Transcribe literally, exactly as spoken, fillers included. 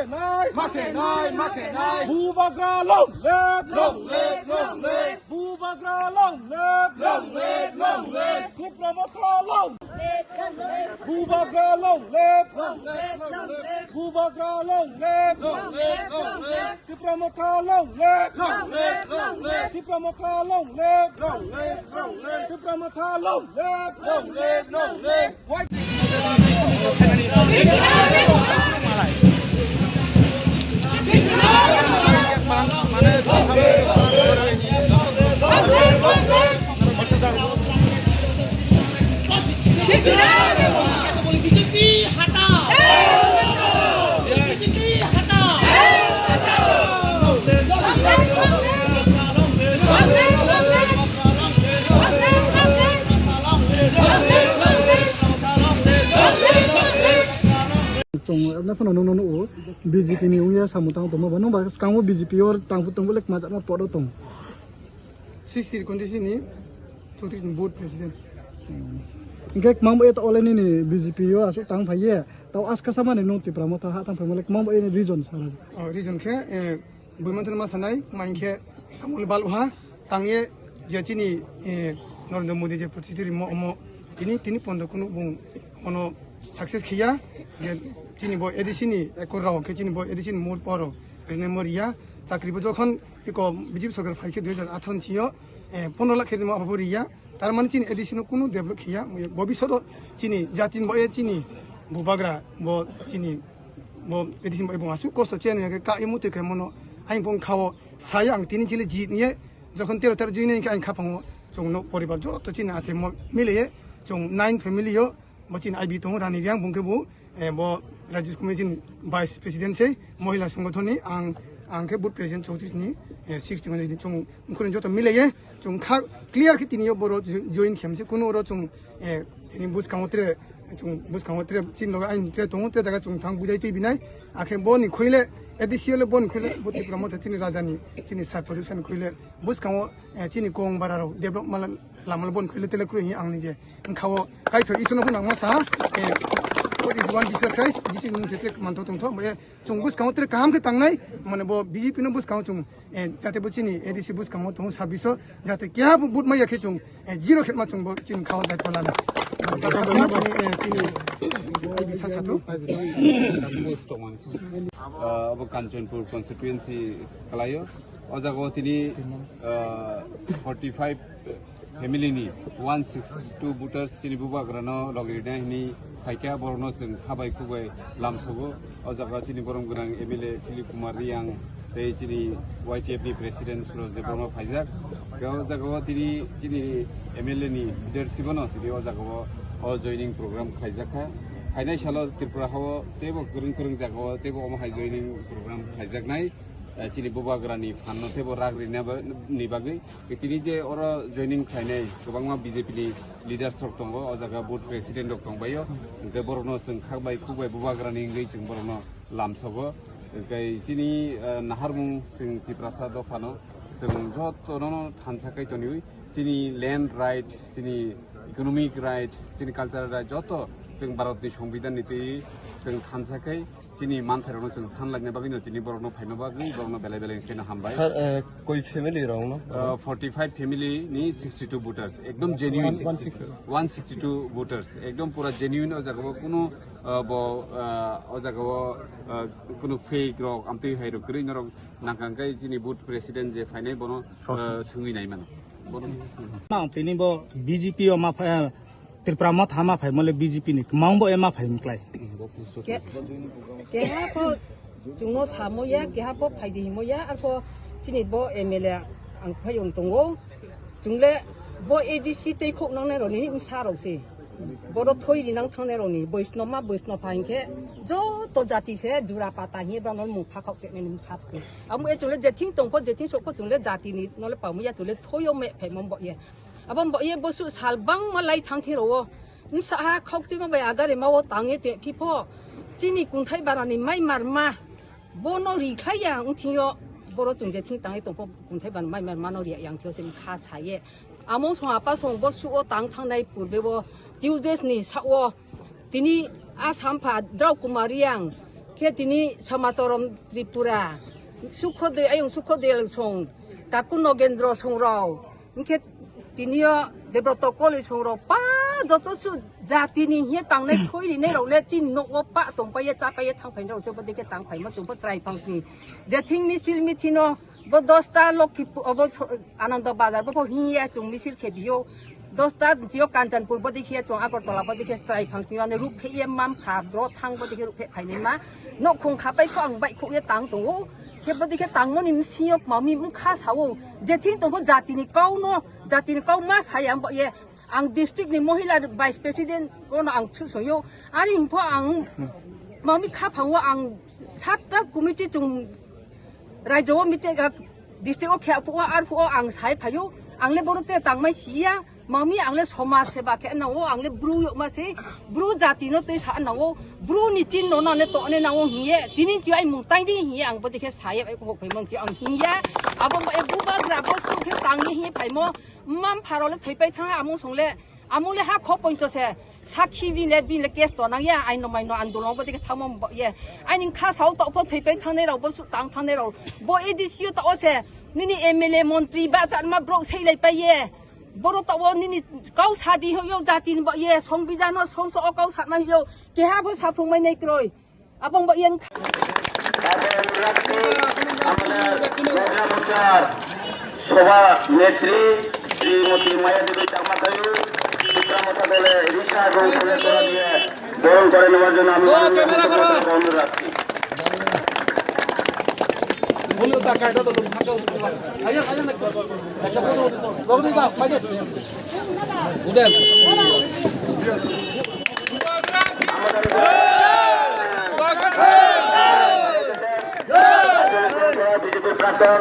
Nai, ma khe nai, ma khe nai. Bubagra long live, long live, long live. Bubagra long live, long live, long live. Tipra Motha long live. Bubagra long live, long live, long live. Bubagra long live, long live, long live. Tipra Motha long live, long live, long live. Tipra Motha long live, long live, long live. Tipra Motha long live, long live, long live. Chwng ebla phano nukno nugo, B J P ni wngya samung tang tongma bo, nwng ba swkango B J P o tang tongbo le kwmajakma podo tong. Sixty constituency ni chowtris ni board president. Hwnkhe kwmang bo eta ole nini B J P o aswk tang phaiye, tao aska samani nwng Tipra Motha ha tang phaimale kwmang bo eni reason sara. Oh, reason khe, eh, Buimanthani ma sanai, ma hinkhe tamoni balbha tangye je chini, eh, Narendra Modi je protidurimo omo tini, tini pondo kunu bung ono success khiya je chini bo A D C ni ekor rao khe chini bo A D C ni mur poro rene mo riya chakri bo jokhon iko B J P sorkar phaikhe dui hajar atharo ni sio, eh, pondro lakh khe rimo abo riya. Tar mani chini A D C no kunu develop khiya, bobisot o chini jati ni bo, eh, chini bubagra bo chini bo A D C ni bo aswk kosto cheni khe ka imu te khe mono aing bong khao saya ang tini chili jit niye jokhon tero tero jui nai khe aing khapango chwng no poribar joto chini ache mo mile ye chwng nine family yo bo chini I B tongo Rani Riang bung khe bo, eh, bo Rajya Committee ni Vice President se Mohila Sangathon ni ang, ang khe Booth President chowtris ni, eh, sixty ni chwng Mukhrung joto milaiye chwng kha clear khe tini yo boro join khem se kunu oro chwng, eh, tini bwskango tre chwng bwskango tre chini loge aini tre tongo tre jaga chwng thang bujai twi binai akhe boni khoile A D C le boni khoile bo Tipra Motha chini raja ni chini sar production khoile bwskango, eh, chini kong bara rok develop mala lama boni khoile tele kroi ang nije wngkhao kaithor isono phano nangma sa, eh, what is one Jesus Christ, Jesus nung se tre manthok tongthok, eh, chwng bwskango tre kaham khe tangnai, mane bo B J P no bwskango chwng, eh, jate bo chini A D C bwskango tongo sabbish o, jate keha bo vote maya khe chwng, eh, zero khe ma chwng bo chini khao daityo lana. Chini, eh, chini, eh, bisa satu. Ah, abo Kanchanpur constituency kalaio. O jaga o tini, ah, forty five family ni one sixty two voters chini bubagra no logi rina hini phaikha, borok no chwng khabai khukbai lamsogo. O jaga chini borom gwnang M L A Philip Kumar Riang tei chini Y T F ni president Suraj Debbarma phaijak. Khe o jaga o tini chini M L A ni leadership no tini o jaga o, o joining program khaijak kha. Phainai salo Tripura hao teibo kwrwng kwrwng jaga o teibo omo hai joining program khaijaknai. Eh, chini bubagra ni phan no teibo rak rina ba-, ni bagwi. Tini je oro joining khlainai kwbangma B J P ni leaders rok tongo, o jaga booth president rok tongbaio. Hwnkhe borokno chwng khakbai khukbai bubagrani wngwi chwng borokno lamsogo. Hwnkhe chini, eh, naharmung chwng Tiprasa dophano chwng jotono thansa kai toniwi chini land right, chini economic right, chini cultural right joto chwng Bharatni Songbidanni twi chwng thansa kai. Chini manthairokno chwng sanlaina bagwino tini borokno phaima bagwi borokno belai belai kheno hambai. Sir, eh, koi family rokno? Uh, forty five family ni sixty two voters, ekdom genuine. One sixty two. One sixty two voters, ekdom pura genuine. O jaga o kunu, uh, bo, uh, o jaga o, uh, kunu fake rok, amtwi hai rok kwrwi norok nangkang kai chini booth president je phainai bono, uh, swngwi nai mano. Bono swngwi. Tini bo B J P o ma phai, Tripura Motha ma phai mole B J P ni kwmang bo ema phai mklai. Ke-, keha pho chwngno samo ya, keha pho phaidi himo ya, arpho chini bo M L A ang phai wng tongo. Chwngle bo A D C tei khok nangnai rokni bwsa rok se. Bodo thoi rinang thangnai rokni Boisno ma Boisno pha hinkhe joto jati se jura pata hiye bangno mung phakhok tenani bwsa rok se. Amo e chwngle jething tongpho jething sokpho chwngle jatini nole pamu ya chwngle thoyo me phai mong bo ye. Abo bo ye bosu sal bangma lai thang thiro. Wngsa ha khokchima bai agari ma o tangye te phipho. Chini kunthai barani mai marma. Bono rikhlai ya wngthingyo. Boro chwng je thing tangwi tongpho kunthai barani mai marma no riya yang thio se kha saye. Among song apa song bosu o tang thangnai purbe bo Tuesdays ni sa o. Tini Assam pha Drau Kumar Riang, Khe tini Samatorom Tripura, Sukhodoi, ayung Sukhodoi song, Taku Nogendro song rao, hingkhe tini o Debroto Koloi song rao, pa joto su jati ni hiye tangnai thoi rinai rao le chini nok o pa tongpai ye, chapai ye, thangpai rao se bo dikhe tangpai ma chumpo chwrai phang sini. Jething misil mithino bo dosta Lokhipu-, obo so-, Anando Bazar bo pho hiye chung misil khe biyo. Dosta jio Kanchanpur bodi khe chung Agartala bodi khe chwrai phang sini ani ruk phe ye mam kha bro thang bodi khe ruk phe phainai ma. Nok khung khapai kho ang bai kho ye tang tongo. Khe bodi khe tangmoni msio mami mkha sao. Jething tongpho jatini kau no, jatini kau ma saya bo ye. Ang district ni mohila vice president ono ang thusoyo. Ani hingpho ang mami kha phango ang satta committee chung Raijo o meeting, ah, district o khe phuo, ar phuo ang sai phaio, ang le bono te tangmai siya, mami ang le somaj seba khe nango, ang le bru yokma se, bru jati no tei sa nango, bru ni chin no nane to ne nango hiye, tini chi ai mung tai di hiye, ang bodi khe saya ai kok phai mang chi ang hiya, abo mo e bubagra bo su khe tang ni hiye phaimo, mam pharo le thoi pai thang amung song le, Amole ha kho pointo se sakhi bile bile case to nang ya, aino maino andolon bo dikhe thangmo bo ye. Aini kha sao to pho thoi pai thangnai rao bo su tang thangnai rao. Bo A D C o to o se nini M L A montri ba chan ma brok sei lai pai ye. Boro to o nini kau sadi ho yo jati ni bo ye, songbidhan o songso o kau sa ma yo. Keha bo sa phung mai nai kroi. Abang bak yang তারপরে অনুরোধ রাখছি আমাদের মহিলা মোর্চার সভা নেত্রী শ্রীমতী মায়া দেবী চাকমা তালু চিত্রা মোর্চা দলে রিসা এবং ফুলের তোড়া দিয়ে বরণ করে নেওয়ার জন্য আমি অনুরোধ রাখছি। বিজেপির প্রাক্তন